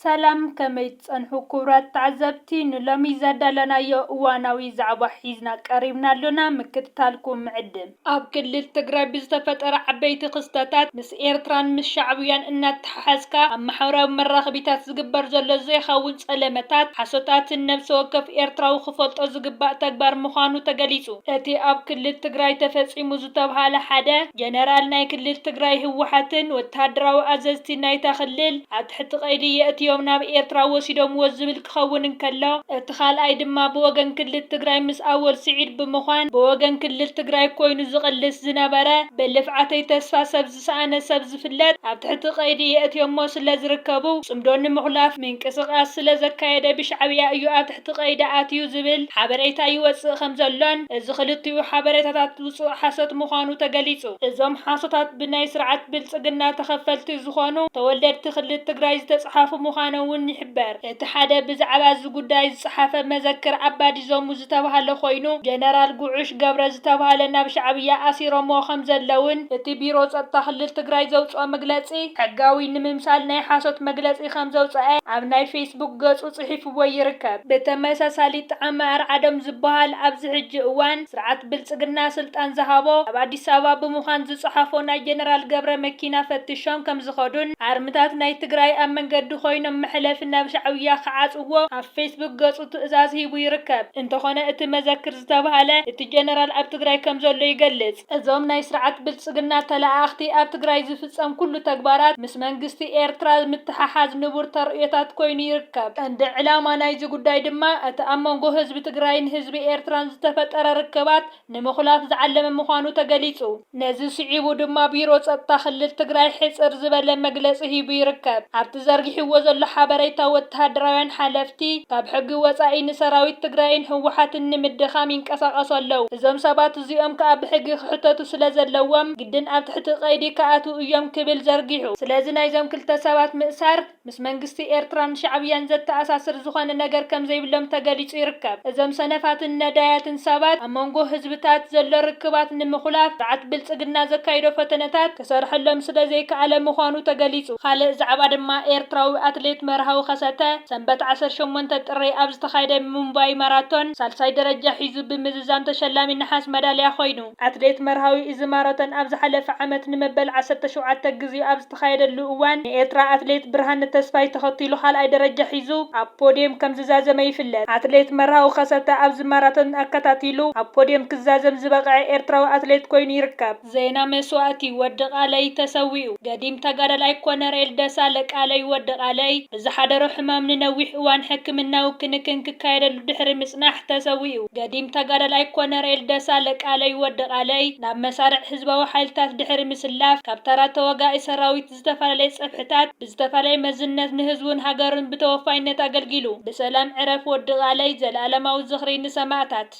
ሰላም፣ ከመይ ትጸንሑ ክቡራት ተዓዘብቲ? ንሎሚ ዘዳለናዮ እዋናዊ ዛዕባ ሒዝና ቀሪብና ኣሎና፣ ምክትታልኩም ምዕድም። ኣብ ክልል ትግራይ ብዝተፈጠረ ዓበይቲ ክስተታት ምስ ኤርትራን ምስ ሻዕብያን እናተሓሓዝካ ኣብ ማሕበራዊ መራኸቢታት ዝግበር ዘሎ ዘይኸውን ጸለመታት፣ ሓሶታትን ነብሲ ወከፍ ኤርትራዊ ክፈልጦ ዝግባእ ተግባር ምዃኑ ተገሊጹ። እቲ ኣብ ክልል ትግራይ ተፈጺሙ ዝተብሃለ ሓደ ጀነራል ናይ ክልል ትግራይ ህወሓትን ወተሃደራዊ ኣዘዝቲ ናይታ ክልል ኣብ ትሕቲ ቀይዲ የእትዮም ናብ ኤርትራ ወሲዶምዎ ዝብል ክኸውን እንከሎ፣ እቲ ካልኣይ ድማ ብወገን ክልል ትግራይ ምስ ኣወል ስዒድ ብምዃን ብወገን ክልል ትግራይ ኮይኑ ዝቕልስ ዝነበረ ብልፍዓተይ ተስፋ ሰብ ዝሰኣነ ሰብ ዝፍለጥ ኣብ ትሕቲ ቀይዲ የእትዮሞ ስለ ዝርከቡ ጽምዶ ንምኹላፍ ምንቅስቓስ ስለ ዘካየደ ብሻዕብያ እዩ ኣብ ትሕቲ ቀይዲ ኣትዩ ዝብል ሓበሬታ ይወጽእ ከም ዘሎን እዚ ክልቲኡ ሓበሬታታት ውጹእ ሓሶት ምዃኑ ተገሊጹ። እዞም ሓሶታት ብናይ ስርዓት ብልጽግና ተኸፈልቲ ዝኾኑ ተወለድቲ ክልል ትግራይ ዝተጽሓፉ ምዃኖም እውን ይሕበር። እቲ ሓደ ብዛዕባ እዚ ጉዳይ ዝጸሓፈ መዘክር ኣባዲ ዞሙ ዝተባህለ ኮይኑ፣ ጀነራል ጉዑሽ ገብረ ዝተባህለ ናብ ሻዕብያ ኣሲሮሞ ከም ዘለውን እቲ ቢሮ ጸጥታ ክልል ትግራይ ዘውጽኦ መግለጺ ሕጋዊ ንምምሳል ናይ ሓሶት መግለጺ ከም ዘውጽአ ኣብ ናይ ፌስቡክ ገጹ ጽሒፍዎ ይርከብ። ብተመሳሳሊ ጣዕመ ኣርዓዶም ዝበሃል ኣብዚ ሕጂ እዋን ስርዓት ብልጽግና ስልጣን ዝሃቦ ኣብ ኣዲስ ኣበባ ብምዃን ዝጸሓፎ ናይ ጀነራል ገብረ መኪና ፈትሾም ከም ዝኸዱን ኣርምታት ናይ ትግራይ ኣብ መንገዲ ኮይኖም መሕለፊ ናብ ሻዕብያ ክዓጽዎ ኣብ ፌስቡክ ገጹ ትእዛዝ ሂቡ ይርከብ። እንተኾነ እቲ መዘክር ዝተባህለ እቲ ጀነራል ኣብ ትግራይ ከም ዘሎ ይገልጽ። እዞም ናይ ስርዓት ብልጽግና ተለኣኣኽቲ ኣብ ትግራይ ዝፍጸም ኩሉ ተግባራት ምስ መንግስቲ ኤርትራ ምትሓሓዝ ንቡር ተርእዮታት ኮይኑ ይርከብ። ቀንዲ ዕላማ ናይዚ ጉዳይ ድማ እቲ ኣብ መንጎ ህዝቢ ትግራይን ህዝቢ ኤርትራን ዝተፈጠረ ርክባት ንምኹላፍ ዝዓለመ ምዃኑ ተገሊጹ። ነዚ ስዒቡ ድማ ቢሮ ጸጥታ ክልል ትግራይ ሕጽር ዝበለ መግለጺ ሂቡ ይርከብ። ኣብቲ ዘርጊሕዎ ዘሎ ሓበሬታ ወተሃደራውያን ሓለፍቲ ካብ ሕጊ ወጻኢ ንሰራዊት ትግራይን ህወሓትን ንምድኻም ይንቀሳቐሱ ኣለዉ። እዞም ሰባት እዚኦም ከኣ ብሕጊ ክሕተቱ ስለ ዘለዎም ግድን ኣብ ትሕቲ ቀይዲ ክኣትዉ እዮም ክብል ዘርጊሑ። ስለዚ ናይዞም ክልተ ሰባት ምእሳር ምስ መንግስቲ ኤርትራን ሻዕብያን ዘተኣሳስር ዝኾነ ነገር ከም ዘይብሎም ተገሊጹ ይርከብ። እዞም ሰነፋትን ነዳያትን ሰባት ኣብ መንጎ ህዝብታት ዘሎ ርክባት ንምኹላፍ ስርዓት ብልጽግና ዘካይዶ ፈተነታት ክሰርሐሎም ስለ ዘይከኣለ ምዃኑ ተገሊጹ። ካልእ ዛዕባ ድማ ኤርትራዊ ኣትሌት መርሃዊ ከሰተ ሰንበት ዓሰርተ ሸሞንተ ጥሪ ኣብ ዝተኻየደ ሙምባይ ማራቶን ሳልሳይ ደረጃ ሒዙ ብምዝዛም ተሸላሚ ነሓስ መዳልያ ኮይኑ። ኣትሌት መርሃዊ እዚ ማራቶን ኣብ ዝሓለፈ ዓመት ንመበል ዓሰርተ ሸውዓተ ግዜ ኣብ ዝተኻየደሉ እዋን ንኤርትራ ኣትሌት ብርሃነ ተስፋይ ተኸቲሉ ካልኣይ ደረጃ ሒዙ ኣብ ፖድየም ከም ዝዛዘመ ይፍለጥ። ኣትሌት መርሃዊ ከሰተ ኣብዚ ማራቶን ኣከታቲሉ ኣብ ፖድየም ክዛዘም ዝበቕዐ ኤርትራዊ ኣትሌት ኮይኑ ይርከብ። ዜና መስዋእቲ ወዲ ቃለይ ተሰዊኡ። ገዲም ተጋዳላይ ኮነሬል ደሳለ ቃለይ ወዲ ቃለይ ብዝሓደሮ ሕማም ንነዊሕ እዋን ሕክምናዊ ክንክን ክካየደሉ ድሕሪ ምጽናሕ ተሰዊኡ። ገዲም ተጋዳላይ ኮነሬል ደሳለ ቃለይ ወዲ ቃለይ ናብ መሳርዕ ህዝባዊ ሓይልታት ድሕሪ ምስላፍ ካብ ተራ ተዋጋኢ ሰራዊት ዝተፈላለየ ጸፍሕታት ብዝተፈላለየ መዝነት ንህዝቡን ሃገሩን ብተወፋይነት ኣገልጊሉ። ብሰላም ዕረፍ ወዲ ቃለይ፣ ዘለኣለማዊ ዝኽሪ ንሰማእታት።